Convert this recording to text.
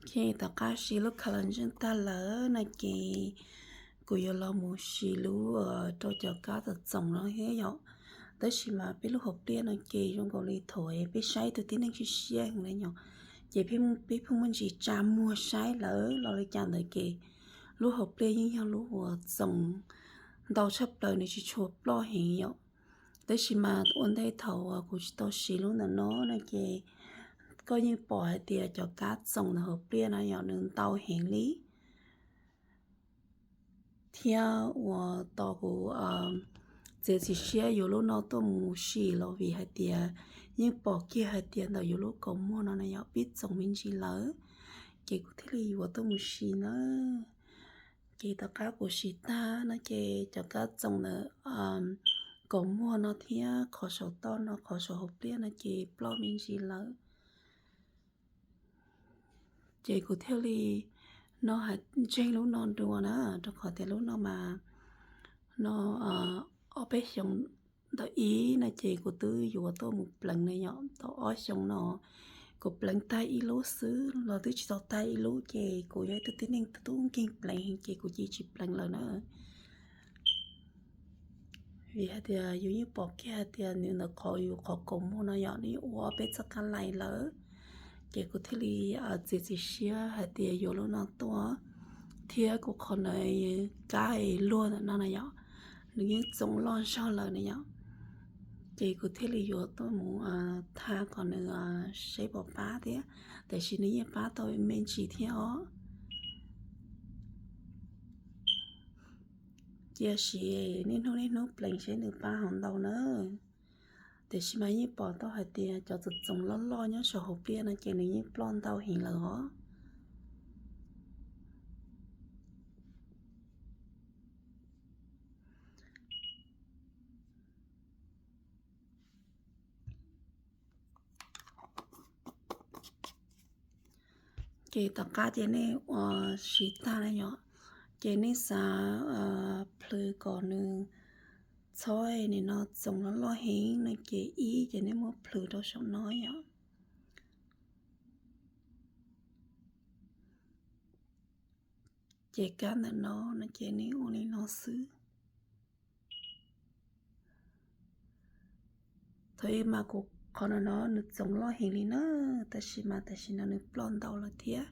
Ces tom qab siv lub collagen tag lawm no ces kuv yuav los mus siv lub rau cov kab txoos txoos no thiab yom. Tab sis mas peb lub hauv pliaj no ces zoo nkaus li thaum peb saib tus tib neeg siab siab heev na yom, ces peb pheej muaj ntsis tsa muag saib lawm los li cas ntawd ces lub hauv pliaj yeej yog lub uas txoos ntau tshaj plaws, nws tsis tshua ploj heev yom. Tab sis mas ua ntej thaum kuv tsis tau siv lub ntawm no no ces koj yeej pom hais tias cov kab txoos ntawm hauv pliaj no yom, nws ntau heev li. Thiab uas tos kuv txiav txim siab yuav lub no tuaj mus sim los vim hais tias yeej pom kiag hais tias ntawm yus lub kaus muag no na yom pib txoos me ntsis lawm, ces kuv thiaj li yuav tuaj mus sim na. Ces tom qab kuv siv tag no ces cov kab txoos ntawm kaus muag no thiab qhov saum toj no qhov saum hauv pliaj no ces ploj me ntsis lawm. Ces kuv thiaj li no hais ntseeg lub no dua na, rau qhov tias lub no mas no ob peb xyoos ntawm ib no ces kuv twb yuav tuaj mus pleev na yom, tau ob xyoos no kuv pleev tag ib lub xwb los twb tsis tau tag ib lub ces kuv yog ib tug tib neeg tub nkeeg pleev heev ces kuv cia tsis pleev lawm na. Vim hais tias yus yeej pom kiag hais tias nws ntawm qhov yus qhov kaus muag no yom, nws yeej ua ob peb txoj kab lais lawm, ces kuv thiaj li txiav txim siab hais tias yuav lub no tuaj, thiab kuv qhov ntawd kab luag ntawm no na yom, nws yeej txoos loj zog lawm na yom, ces kuv thiaj li yuav tuaj mus tha kom nws seb puas pab thiab, tiam sis nws yeej pab tau me ntsis thiab os. Cia siv niaj hnub niaj hnub pleev seb nws pab hov ntau na. Tiam sis mas yeej pom tau hais tias cov txoos txoos loj loj nyob saum hauv pliaj no ces nws yeej ploj ntau heev lawm os. Ces tom qab ces nej ua siv tag na yom, ces nej xav plhws kom nws txhob nim no txoos loj loj heev no ces ib ces nej muab plhws rau saum no yom. Ces kab ntawm no no ces nej ua li no xwb. Thaum ub mas kuv qhov no no nws txoos loj heev li na, tab sis mas tam sim no nws ploj ntau lawm thiab.